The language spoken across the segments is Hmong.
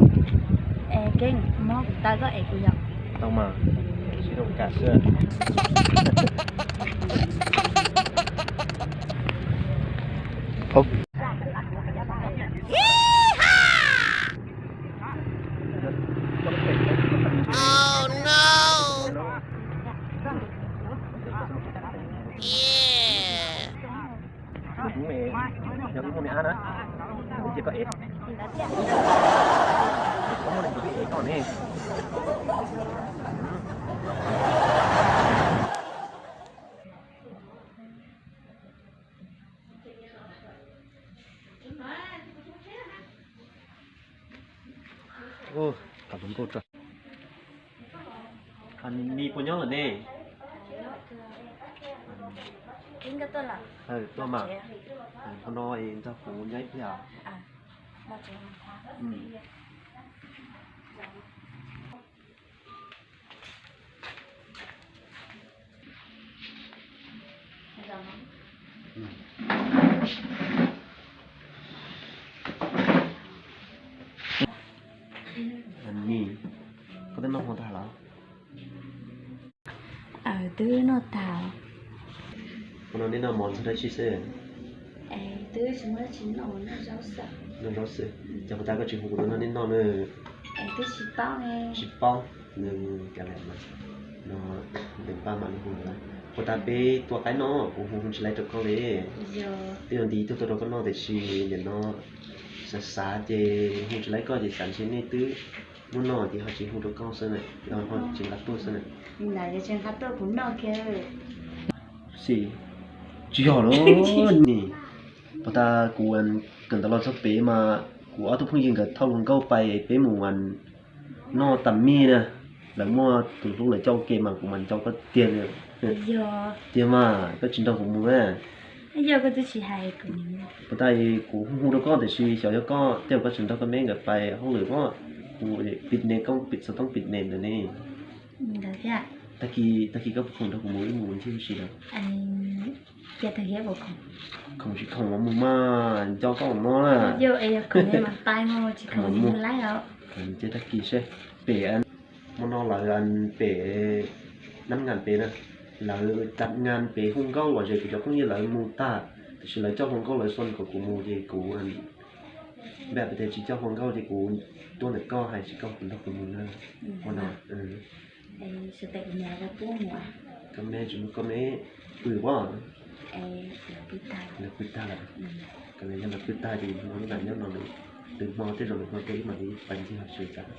Es Keeb, muab kuv taw koj ev kuv yom. Tau mas, sib zoo kam xwb. Nim puas nyob lawm ne? Tuaj mas. Hmo no nrog kuv nyob ib pliag. Nim, koj twb noj hmo tag lawm? Twb noj tag. Hmo no nej noj mov ntxuag dab tsi xwb? Twb tsis muaj dab tsi noj, noj zaub xwb. Noj zaub xwb. Ces puas tas koj tsis hu kuv tuaj nrog nej noj na? Twb tsis paub ne. Tsis paub. Nws kav liam mas, no ntev paj mam li hu lawm. Puas tas peb tua qaib noj, kuv hu hu tsis laib rau koj li. Twb yuav nti ib tug tuaj rau koj noj tiam sis nim no xav xav ces hu tsis laib koj ces xav ntshe nej twb muab noj ces ho tsis hu rau koj xwb na, ho tsis nqa tuaj xwb na. Xis, tsis yog lauj. Nim, puas tas kuv kawm ntawv los txog pem mas kuv ob tug phooj ywg nkawd thauj hluas nkauj pais peb mus noj tas mij na. Lawv muaj tus hlub lawv coj ua ke mas kuv mam nco koj tiag. Tiag mas koj tsis nrog kuv mus na. Puas tas kuv hu hu rau koj tiam sis xyov yog koj tej zaum koj tsis nrog koj me nkawd pais hauj lwm os. Kuv pim nes koj pim xov tooj pim nes ntawd ne. Tag kis, tag kis koj puas khoom nrog kuv mus wb mus ncig ua si lawm? Khoom tsis khoom los mus mas nco koj mus no na. Ces tag kis seb, pem hmo no lawv pem nab ngas pem na, lawv nab ngas pem hu nkauj los ze kuv cov phooj ywg lawv mus tag, tiam sis lawv coj hluas nkauj lawv xo kom kuv mus ces kuv npaj tias tsis coj hluas nkauj ces kuv tuaj ntawm koj hais tsis koj kuv nrog kuv mus na. Ua no. Koj me tsis muaj koj me pw as. Lawv pw tag lawm. Koj me yog lawv pw tag ces hnub no nyob no, lwm hmo tej zaum lwm hmo tej mam li pais ncig hauv tsev tas.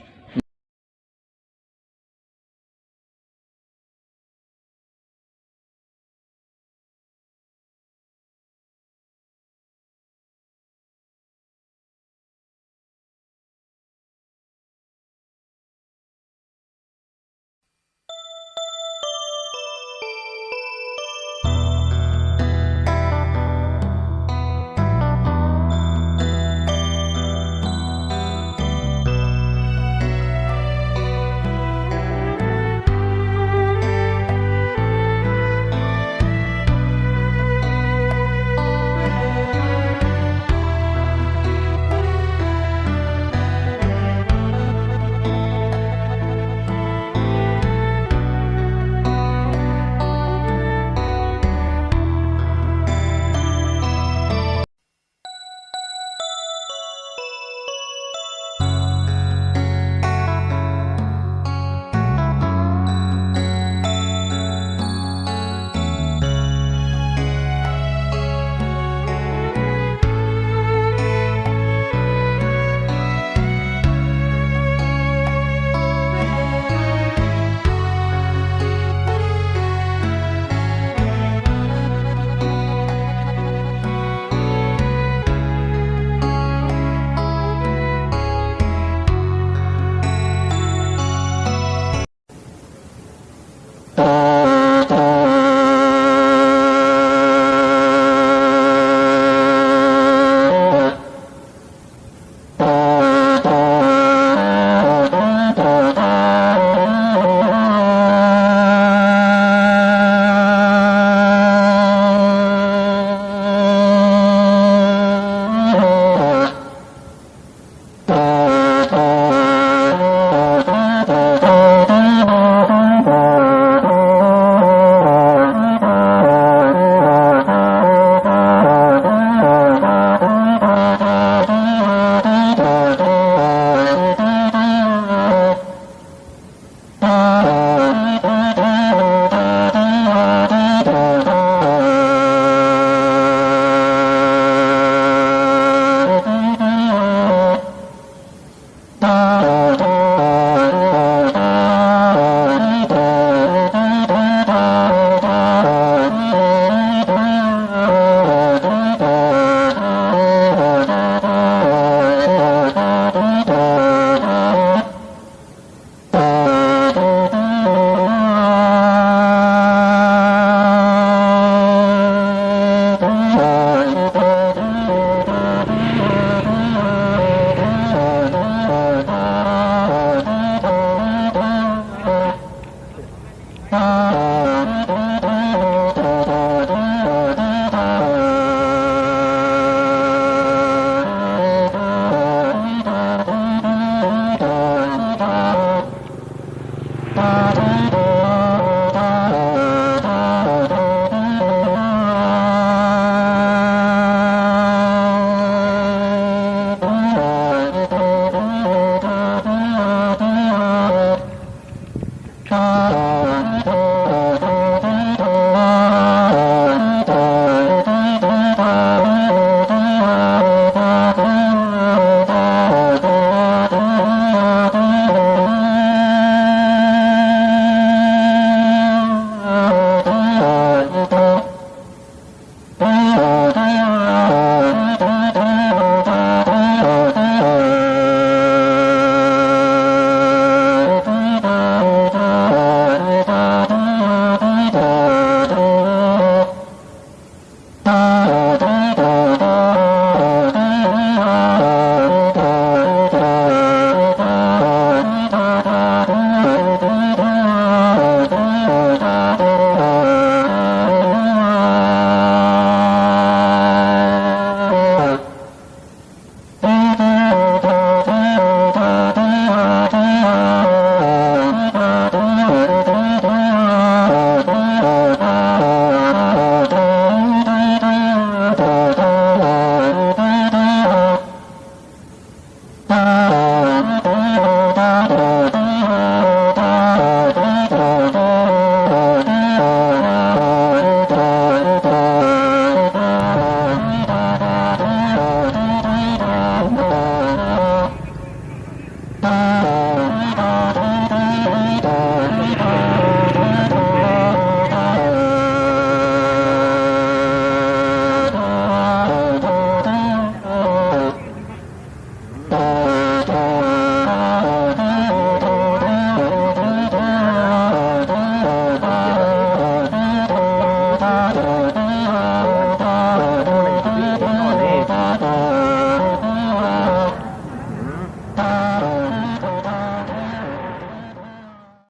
ta